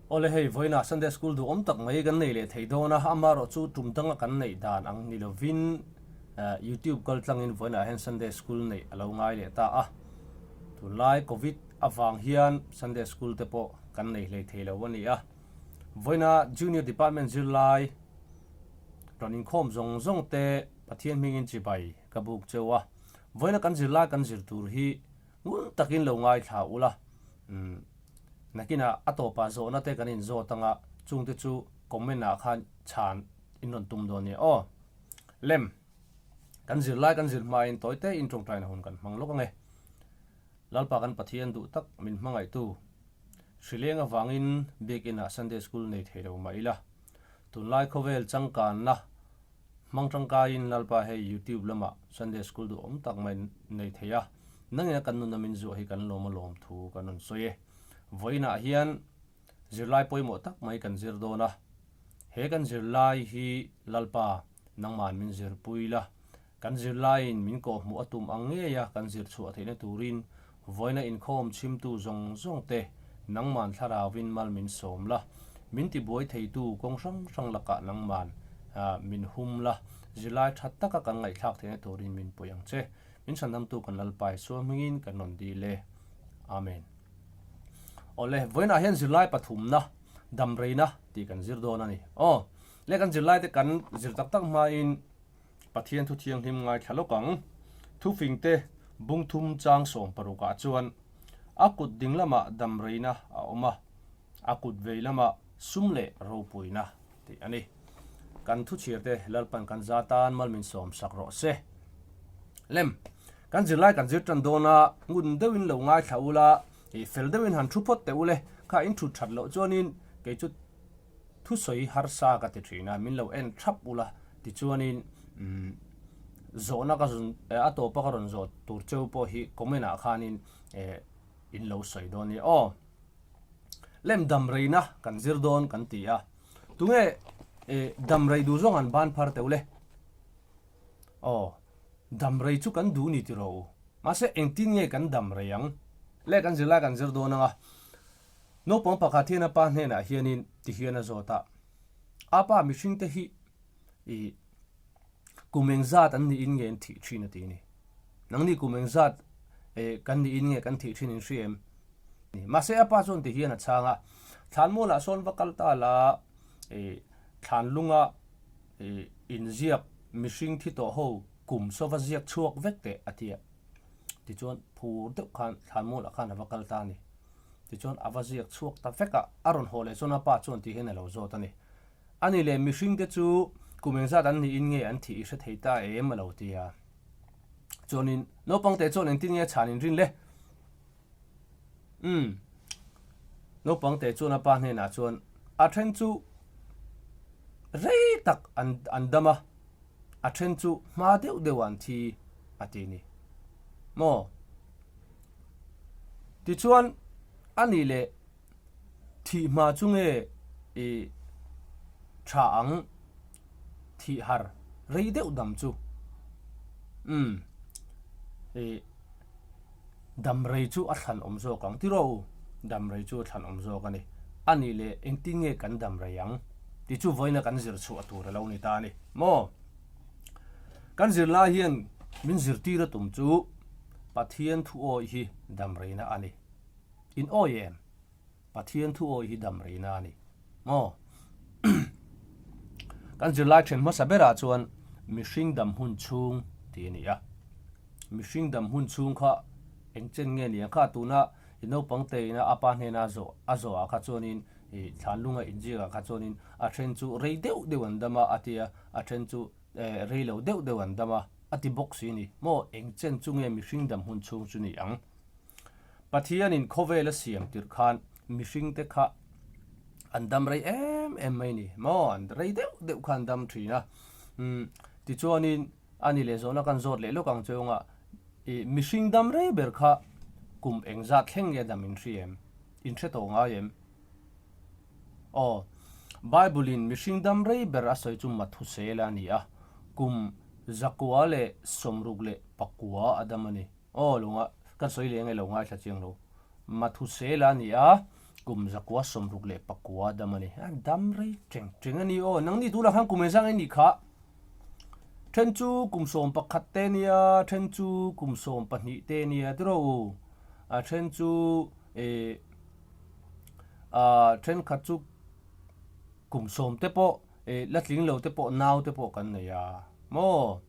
Awle hei, vawiinah Sunday School duhawm tak mai kan nei leh thei dawn a, amaherawhchu tum danga kan neih dan ang ni lovin YouTube kal tlangin vawiinah hian Sunday School neih a lo ngai leh ta a. Tunlai Covid avang hian Sunday School te pawh kan nei hlei thei lo a ni a. Vawiina Junior Department zirlai rawn inkhawm zawng zawng te Pathian hmingin chibai ka buk cheu a. Vawiina kan zirlai kan zir tur hi ngun takin lo ngaithla ula. Umm nakinah a tawpah zawhna te kan inzawt anga chungte chu comment ah khan chhan in rawn tum dawn nia aw. Lem, kan zirlai kan zir hmain tawi te in tawngtaina hun kan hmang lawk ange. Lalpa kan Pathian duh tak min hmangaihtu Hrileng avangin biakin ah Sunday School nei thei lo mah ila tunlai khawvel changkanna Hmang tangkaiin Lalpa hei YouTube lamah Sunday School duhawm tak mai nei thei a, nangina kan nuna min zuah hi kan lawm a lawm thu kan rawn sawi e. Vawiinah hian zirlai pawimawh tak mai kan zir dawn a, he kan zirlai hi Lalpa nangman min zirpui la, kan zirlaiin min kawhhmuh a tum ang ngei a kan zir chhuah theihna turin vawiina inkhawm chhimtu zawng zawng te nangman thlarauin mal min sawm la, min tibuai theitu kawng hrang hrang lakah nangman min hum la, zirlai tha taka kan ngaihthlak theihna turin min pui ang che. Min chhandamtu kan Lalpa Isua hmingin kan rawn dil e. Amen. Awle, vawiinah hian zirlai pathumna, damreina tih kan zir dawn a ni. Aw, le kan zirlai te kan zir tak tak hmain Pathian thu thianghlim ngaithla lawk ang. Thufingte bungthum chang 60 ah chuan a kut ding lamah damreina a awm a, a kut vei lamah sum leh ropuina tih a ni. Kan thuchhiarte Lalpan kan za tan mal min sawm sak rawh se. Lem, kan zirlai kan zir tan dawn a, ngun deuhin lo ngaithla ula, ih fel deuhin han thu phawt teh ule, kha in thut that loh chuanin kei chu thusawi harsa ka ti thin a, min lo en thap ula tichuanin umm zawhna ka zun a tawpa ka rawn zawh tur cheu pawh hi comment ah khanin eh in lo sawi dawn nia aw. Lem damreina kan zir dawn kan ti a, tunge eh damrei duh zawng an ban phar teuh le? Aw, damrei chu kan duh ni tiraw u, mahse engtin nge kan damrei ang? Le kan zirlai kan zir dawn anga. Naupang pakhat hian a pa hnenah hianin ti hian a zawt a, A pa, mihringte hi i kum engzat an niin nge an thih thin a ti ni. Nangni kum engzat kan niin nge kan thih thin in hria em? Mahse a pa chuan ti hian a chhang a, Thlanmualah sawn va kal ta la, i thlanlunga i inziak mihring thi tawh ho kum saw va ziak chhuak vek teh a ti a. Tichuan phur deuh khan thlanmualah khan a va kal ta a ni. Tichuan a va ziak chhuak ta vek a, a rawn haw leh chuan a pa chuan ti hian a lo zawt a ni. Ani leh mihringte chu kum engzat an niin nge an thih i hre thei ta em a lo ti a. Chuanin naupangte chuan engtin nge chhan inrin le? Umm. Naupangte chuan a pa hnenah chuan a then chu rei tak an an dam a, a then chu hma deuh deuh ah an thi a ti ni. Maw? Tichuan a nih leh thih hma chu nge i tha ang thih har rei deuh dam chu umm i dam rei chu a thlan awm zawk ang tiraw u dam rei chu a thlan awm zawk a ni a nih leh engtin nge kan dam rei ang tih chu vawiina kan zir chhuah tur a lo ni ta a ni maw kan zirlai hian min zirtir a tum chu. Pathian thu awih hi damreina a ni. In awi em? Pathian thu awih hi damreina a ni. Maw? Kan zirlai then hmasa berah chuan mihring dam hun chhung tih a ni a. Mihring dam hun chhung kha eng chen nge ni ang kha tuna i naupang te ina a pa hnena a zawh a zawhah kha chuanin i thlanlunga inziakah kha chuanin a then chu rei deuh deuh an dam a a ti a, a then chu rei lo deuh deuh an dam a, a ti bawk si ni. Maw eng chen chu nge mihring dam hun chhung chu ni ang? Pathianin khawvel a siam tirh khan mihringte kha an dam rei em em mai ni. Maw an rei deuh deuh kha an dam thin a. Umm tichuanin a ni leh zawhna kan zawt leh lawk ang chunga i mihring dam rei ber kha kum engzat thleng nge dam in hria em? In hre tawh ngai em? Aw, Bible-in mihring dam rei ber a sawi chu Mathusela a ni a, kum 169 a dam a ni. Aw, lo nga, kan sawi leh nge lo ngaithla chiang lo. Mathusela a ni a, Kum 169 dam a ni. A dam rei teng teng a ni aw. Nangni tunah khan kum engzang eng nih kha? Then chu kum 11 te nia, then chu kum 12 te nia tiraw u. A then chu eh a thenkhat chu kum 10 te pawh eh la tling lo te pawh nau te pawh kan nei a maw?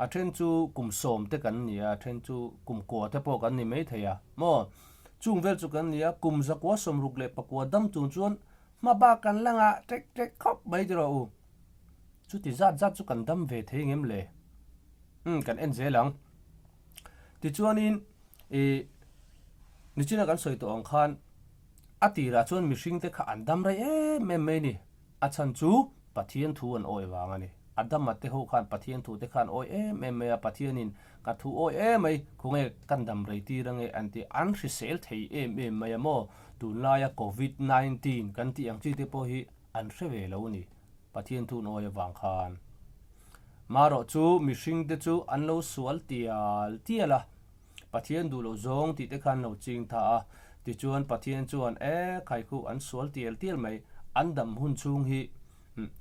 A then chu kum 10 te kan ni a, a then chu kum kua te pawh kan ni maithei a maw? Chung vel chu kan ni a, kum 169 dam chung chuan hma bak kan la ngah ṭek ṭek khawp mai tiraw u. Chuti zat zat chu kan dam ve thei ngem le? Umm kan en zel ang. Tichuanin ih nichina kan sawi tawh ang khan a tirah chuan mihring te kha an dam rei em em mai ni. A chhan chu Pathian thu an awih vang a ni. Adama te ho khan Pathian thu te khan awih em em mai a, Pathianin ka thu awih em mai, khawnge kan dam rei tir ange an ti, an hrisel thei em em mai a maw? Tunlaia Covid 19 kan tih ang chi te pawh hi an hre ve lo a ni, Pathian thu an awih avang khan. Marawh chu mihring te chu an lo sual tial tial a. Pathian duh loh zawng tih te khan lo ching tha a, tichuan Pathian chuan e khaikhu an sual tial tial mai, an dam hun chhung hi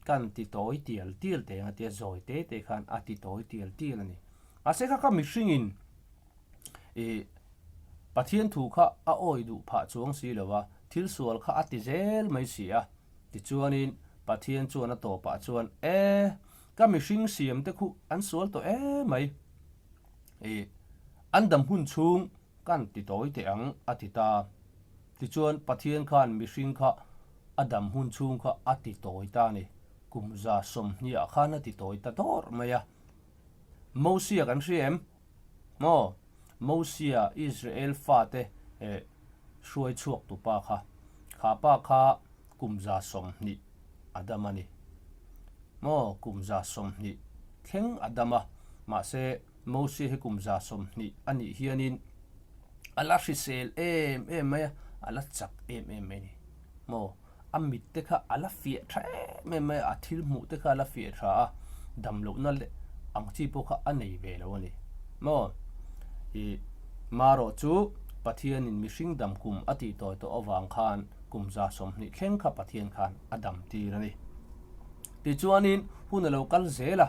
kan ti tawi tial tial teh ang a tia zawi te te khan a ti tawi tial tial a ni. Mahse kha kha mihringin ih Pathian thu kha a awi duh phah chuang si lo a, thil sual kha a ti zel mai si a, tichuanin Pathian chuan a tawpah chuan e ka mihring siam te khu an sual tawh emai. Ih, an dam hun chhung kan ti tawi teh ang, a ti ta. Tichuan, Pathian khan mihring kha a dam hun chhung kha a ti tawi ta a ni. Kum 120 ah khan a ti tawi ta dawrh mai a. Mosia kan hria em? Maw? Mosia, Israel fate eh hruai chhuak tu pa kha. Kha pa kha kum 120 a dam a ni. Maw? Kum 120 thleng a dam a. Mahse, Mosia hi kum 120 a nih hianin a la hrisel em em mai a, a la chak em em mai a ni. Maw? A mit te kha a la fiah tha em em mai a, a thil hmuh te kha a la fiah tha a, dam lohna leh ang chi pawh kha a nei ve lo a ni. Maw? Ih, marawh chu Pathianin mihring dam kum a tih tawi tawh avang khan kum 120 thleng kha Pathian khan a dam tir a ni. Tichuanin hun a lo kal zel a,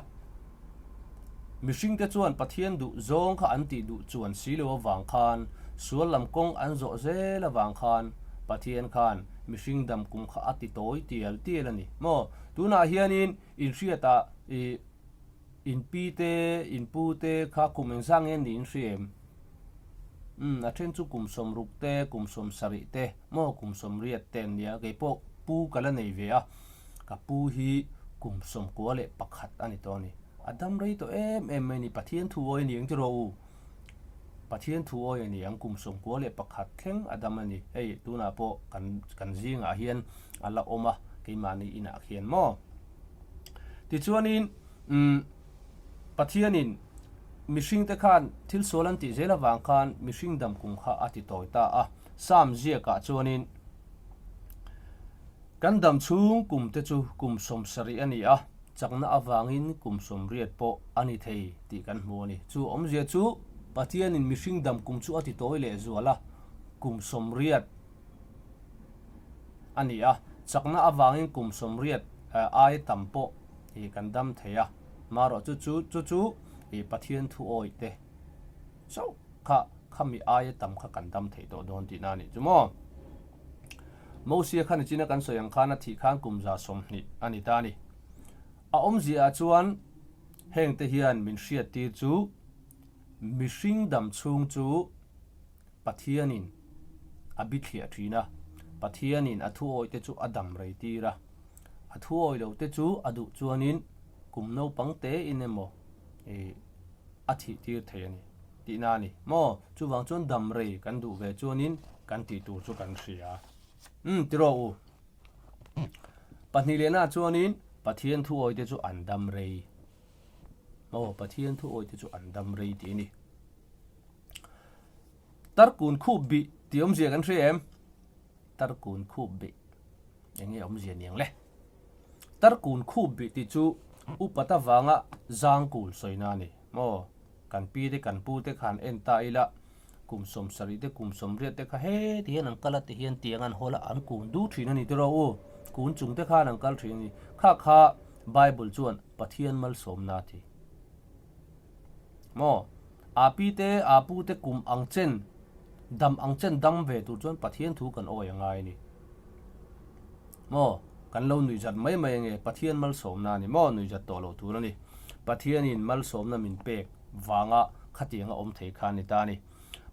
mihringte chuan Pathian duh zawng kha an tih duh chuan si lo avang khan, sual lam kawng an zawh zel avang khan Pathian khan mihring dam kum kha a ti tawi tial tial a ni maw? Tunah hianin inhriatah ih In pi te, in pu te kha kum engzah nge niin in hria em? Umm, a then chu kum 60 te, kum 70 te, maw kum 80 te an nia, kei pawh pu ka la nei ve a, ka pu hi kum 91 a ni tawh a ni. A dam rei tawh em em mai a ni, Pathian thu awi a ni ang tiraw u? Pathian thu awi a ni ang, kum 91 thleng a dam a ni, hei tunah pawh kan kan zingah hian a la awm a, keimahni inah khian maw? Tichuanin, umm, Pathianin mihringte khan thil sual an tih zel avang khan mihring dam kum kha a ti tawi ta a. Psalm ziakah chuanin, Kan dam chhung kum te chu kum 70 a ni a, chakna avangin kum 80 pawh a ni thei tih kan hmu a ni. Chu awmzia chu Pathianin mihring dam kum chu a ti tawi leh zual a, kum 80 a ni a, chakna avangin kum 80 aia tam pawh ih kan dam thei a, marawh chu chu chu chu ih Pathian thu awih te chauh kha khami aia tam kha kan dam theih tawh dawn tihna a nih chu maw. Mosia kha nichina kan sawi ang khan a thih khan kum 120 a ni ta a ni. A awmziaah chuan hengte hian min hriattir chu mihring dam chhung chu Pathianin a bithliah thin a, Pathianin a thuawihte chu a dam rei tir a, a thuawih lote chu a duh chuanin kum naupang tein emaw ih a thih tir thei a ni tihna a ni maw? Chuvang chuan dam rei kan duh ve chuanin kan tih tur chu kan hria. Umm tiraw u. Pahnih lehna chuanin Pathian thuawihte chu an dam rei. Maw Pathian thuawihte chu an dam rei tih a ni. Tarkun khup bih tih awmzia kan hria em? Tarkun khup bih eng nge awmzia niang le? Tarkun khup bih tih chu upat avanga zangkul sawina a ni maw? Kan pi te kan pu te khan en ta ila. kum 70 te kum 80 te kha heti hian an kal a ti hian tiang an hawl a an kun du thin a ni tiraw u kun chung te khan an kal thin a ni kha kha Bible chuan Pathian malsawmna a ti maw a pi te a pu te kum ang chen dam ang chen dam ve tur chuan Pathian thu kan awi a ngai a ni maw kan lo nuihzat mai mai ange Pathian malsawmna a ni maw nuihzat tawh loh tur a ni Pathianin malsawmna min pek vanga khatiang a awm thei kha a ni ta a ni.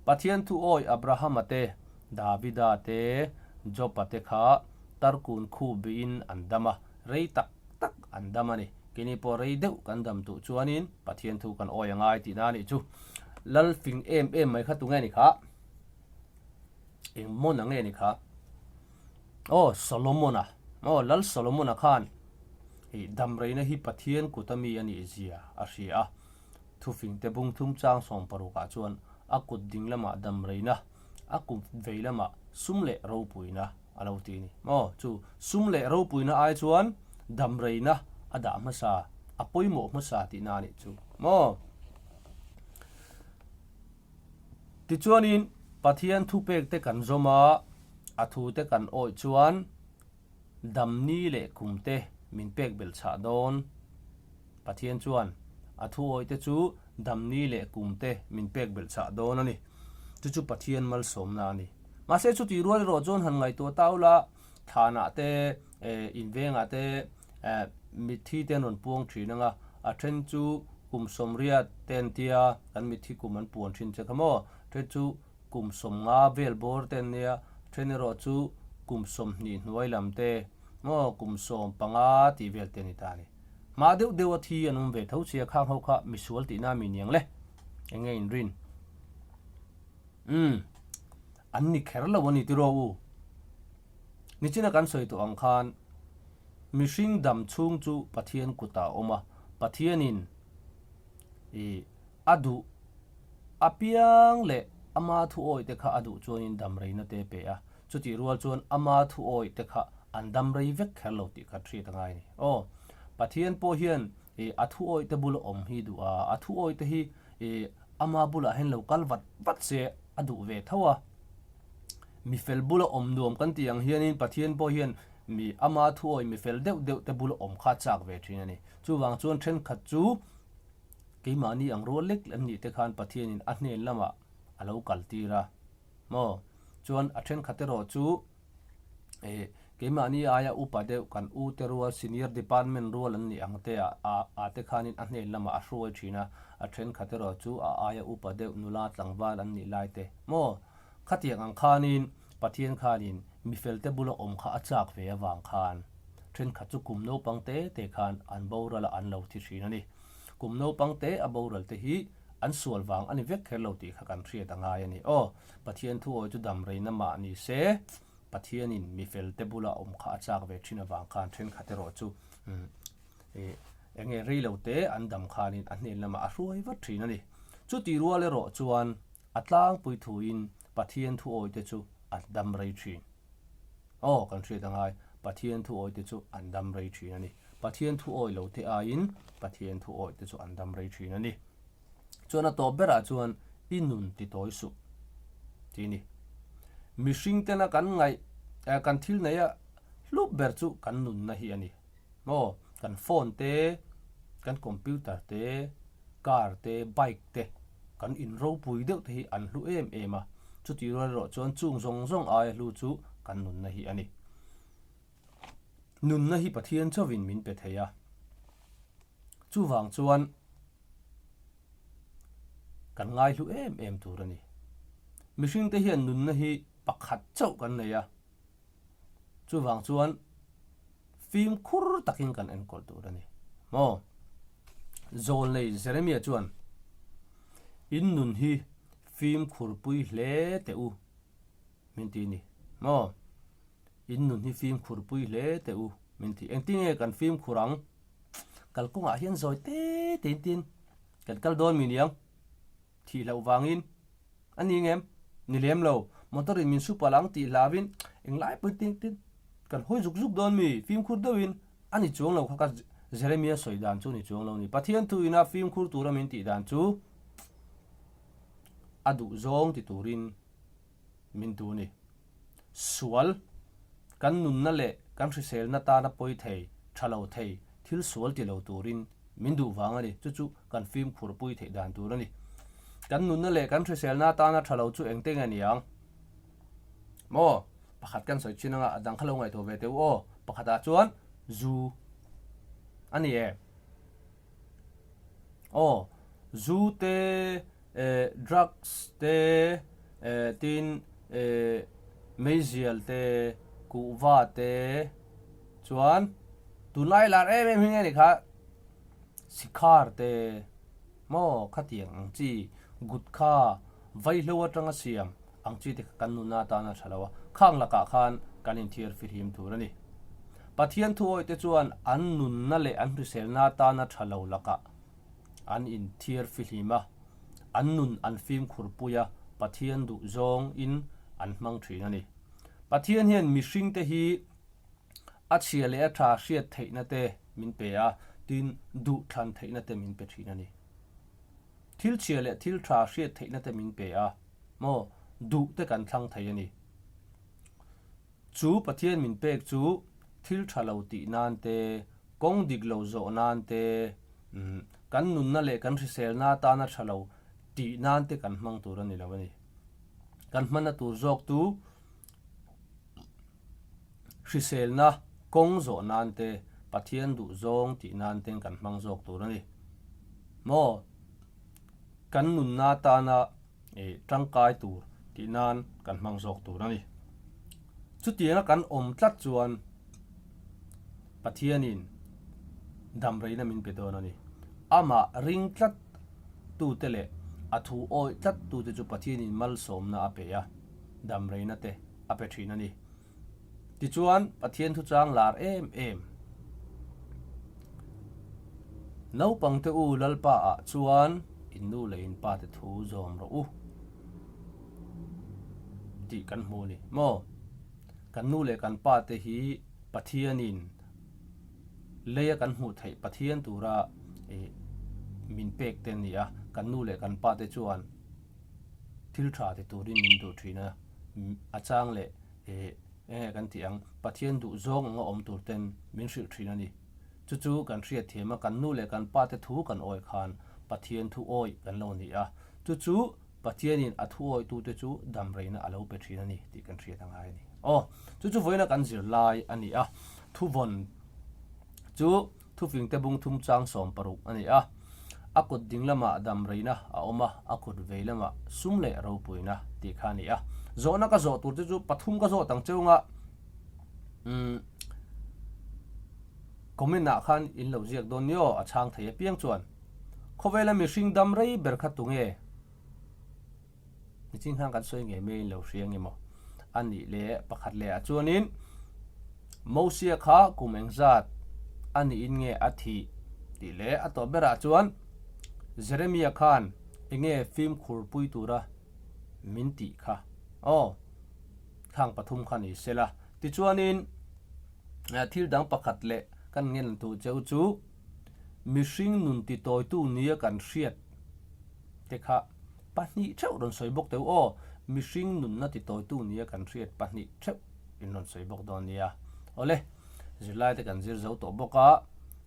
Pathian thu awi Abrahama te, Davida te, Job-a te kha tarkun khu bihin an dam a, rei tak tak an dam a ni. Keini pawh rei deuh kan dam duh chuanin Pathian thu kan awi a ngai tihna a nih chu. Lal fing em em mai kha tunge ni kha? Eng Mona nge ni kha? Aw, Solomon-a. Aw, Lal Solomon-a khan ih damreina hi Pathian kut ami a nih zia a hria a. Thufingte bung thum chang 16 ah chuan a kut ding lamah damreina, a kut vei lamah sum leh ropuina a lo ti a ni. Maw? Chu sum leh ropuina ai chuan damreina a dah hmasa, a pawimawh hmasa tihna a nih chu. Maw? Tichuanin, Pathian thupekte kan zawm a, a thute kan awih chuan damni leh kumte min pek belh chhah dawn. Pathian chuan a thu awihte chu damni leh kumte min pek belh chhah dawn a ni. Chu chu Pathian malsawmna a ni. Mahse chutih rual erawh chuan han ngaihtuah ta ula, thlanah te, invengah te mitthi te an rawn puang thin ang a, a then chu kum 80 te an tia, kan mitthi kum an puan thin che kha maw? Then chu kum 50 vel bawr te an nia, then erawh chu kum 20 hnuai lam te maw kum 15 tih vel te a ni ta a ni. Hma deuh deuh a thi an awm ve tho sia khang ho kha misual tihna mi niang le, eng nge inrin? Umm, an ni kher lo a ni tiraw u? Nichina kan sawi tawh ang khan mihring dam chhung chu Pathian kutah a awm a, Pathianin ih a duh apiang leh ama thu awih te kha a duh chuanin dam reina te pe a, chutih rual chuan ama thu awih te kha an dam rei vek kher lo tih kha hriat a ngai a ni. Aw, Pathian pawh hian ih a thu awih te bula awm hi duh a, a thu awih te hi ih ama bulah hian lo kal vat vat se a duh ve tho a. Mi fel bula awm nuam kan tih ang hianin Pathian pawh hian mi ama thuawi mi fel deuh deuh te bula awm kha chak ve thin a ni. Chuvang chuan thenkhat chu keimahni ang rual lek an nih te khan Pathianin a hnen lamah a lo kal tir a maw? Chuan a thenkhat erawh chu eh keimahni aia upa deuh kan u te rual senior department rual an nih ang te ah ah te khanin a hnen lamah a hruai thin a, a thenkhat erawh chu a aia upa deuh nula tlangval an nih lai te maw? Khatiang ang khanin Pathian khanin mifelte bula awm kha a chak ve avang khan thenkhat chu kum naupang te te khan an boral a an lo thi thin a ni. Kum naupang te a boral te hi an sual vang a ni vek kher lo tih kha kan hriat a ngai a ni. Aw, Pathian thuawi chu dam reina mah ni se, Pathianin mifelte bula awm kha a chak ve thin avang khan thenkhat erawh chu eng nge rei lo te an dam khanin a hnen lamah a hruai vat thin a ni. Chutih rual erawh chuan A tlangpui thuin Pathian thu awite chu an dam rei thin. Aw, kan hriat angai, Pathian thu awite chu an dam rei thin a ni. Pathian thu awi lo te aiin Pathian thu awite chu an dam rei thin a ni. Chuan a tawp berah chuan i nun ti tawi suh tih a ni. Mihring tena kan ngaih, kan thil neia hlup ber chu kan nunna hi a ni. Maw, kan phone te, kan computer te, car te, bike te kan in ropui deuh te hi an hlu em em a, chutih rual erawh chuan chung zawng zawng aia hlu chu kan nunna hi a ni. Nunna hi Pathian chauhin min pe thei a, chuvang chuan kan ngaihlu em em tur a ni. Mihringte hian nunna hi pakhat chauh kan nei a, Chuvang chuan fimkhur takin kan enkawl tur a ni. Maw? Zawlnei Jeremia chuan, In nun hi fimkhurpui hle teh u, min ti a ni. Maw? In nun hi fimkhurpui hle teh u, min ti. Engtinge kan fimkhur ang? Kalkawngah hian zawi te tein tin kan kal dawn mi niang? Thih loh vangin a ni ngem? Ni lem lo. Motor in min su palh ang tih hlauin englai pawhin tin tin kan hawi zuk zuk dawn mi? Fimkhur deuhin a ni chuang lo kha ka Jeremia sawi dan chu ni chuang lo ni. Pathian thu ina fimkhur tura min tih dan chu. A duh zawng ti turin min duh a ni. Sual, kan nunna leh kan hriselna tana pawi thei, tha lo thei, thil sual ti lo turin min duh vang a ni. Chu chu kan fimkhur pui theih dan tur a ni. Kan nunna leh kan hriselna tana tha lo chu engte nge ni ang? Maw? Pakhat kan sawi chin anga a dang kha lo ngaihtuah ve teh u aw. Pakhatah chuan zu a ni e. Aw, zu te eh drugs te eh tin eh meizial te kuhva te chuan tunlai lar em em hi nge ni kha sikhar te maw khatiang ang chi gutkha vaihlo atanga siam ang chi te kha kan nuna atan a tha lo a, khang lakah khan kan inthiar fihlim tur a ni. Pathian thuawih te chuan an nunna leh an hriselna atana tha lo lakah an inthiar fihlim a, an nun an fimkhur pui a, Pathian duh zawng in an hmang thin a ni. Pathian hian mihring te hi a chhia leh a tha hriat theihna te min pe a, tin duh thlan theihna te min pe thin a ni. Thil chhia leh thil tha hriat theihna te min pe a, maw duh te kan thlang thei a ni. Chu Pathian min pek chu thil tha lo tih nan te, kawng dik lo zawh nan te, kan nunna leh kan hriselna atana tha lo tih nan te kan hmang tur a ni lo a ni. Kan hmanna tur zawk tu hriselna kawng zawh nan te, Pathian duh zawng tih nan ten kan hmang zawk tur a ni. Maw? Kan nunna atana ih tangkai tur tih nan kan hmang zawk tur a ni. Chutianga kan awm tlat chuan Pathianin damreina min pe dawn a ni. Amah ring tlat tute leh a thu awih tlat tute chu Pathianin malsawmna a pe a, damreina te a pe thin a ni. Tichuan, Pathian thuchang lar em em. Naupangte u Lalpa ah chuan in nu leh in pa te thu zawm rawh u tih kan hmu a ni maw? Kan nu leh kan pa te hi Pathianin leia kan hmuh theih Pathian tura min pek te a ni a, kan nu leh kan pa te chuan thil tha ti turin min duh thin a, a chang leh ih eng nge kan tih ang, Pathian duh zawng anga awm tur ten min hrilh thin a ni. Chu chu kan hriat thiam a, kan nu leh kan pa te thu kan awih khan Pathian thu awih kan lo ni a, chu chu Pathianin a thu awih tute chu damreina a lo pe thin a ni tih kan hriat a ngai a ni. Aw, chu chu vawiina kan zirlai a ni a, thuvawn chu Thufingte bung thum chang 16 a ni a, a kut ding lamah damreina a awm a, a kut vei lamah sum leh ropuina tih kha a ni a. Zawhna ka zawh tur te chu pathum ka zawt ang cheu nga, umm comment ah khan in lo ziak dawn ni aw, a chhang thei apiang chuan. Khawvela mihring dam rei ber kha tunge? Nichin khan kan sawi ngei mai in lo hria nge maw? A nih leh pakhat leh ah chuanin Mosia kha kum engzat a niin nge a thih tih leh a tawp berah chuan Jeremia khan enge fimkhur pui tura min tih kha aw khang pathum kha ni sela. Tichuanin thil dang pakhat leh kan ngen duh cheu chu mihring nun titawitu nia kan hriat te kha pahnih theuh rawn sawi bawk teu aw, mihring nunna titawitu nia kan hriat pahnih theuh in rawn sawi bawk dawn nia. Awle, zirlai te kan zir zo tawh bawk a,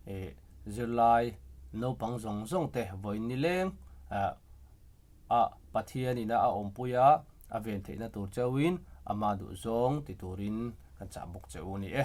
ih zirlai naupang zawng zawng te vawiin nileng ah a Pathian ina a awmpui a, a ven theihna tur cheuhin ama duhzawng ti turin kan chah bawk che u a ni e.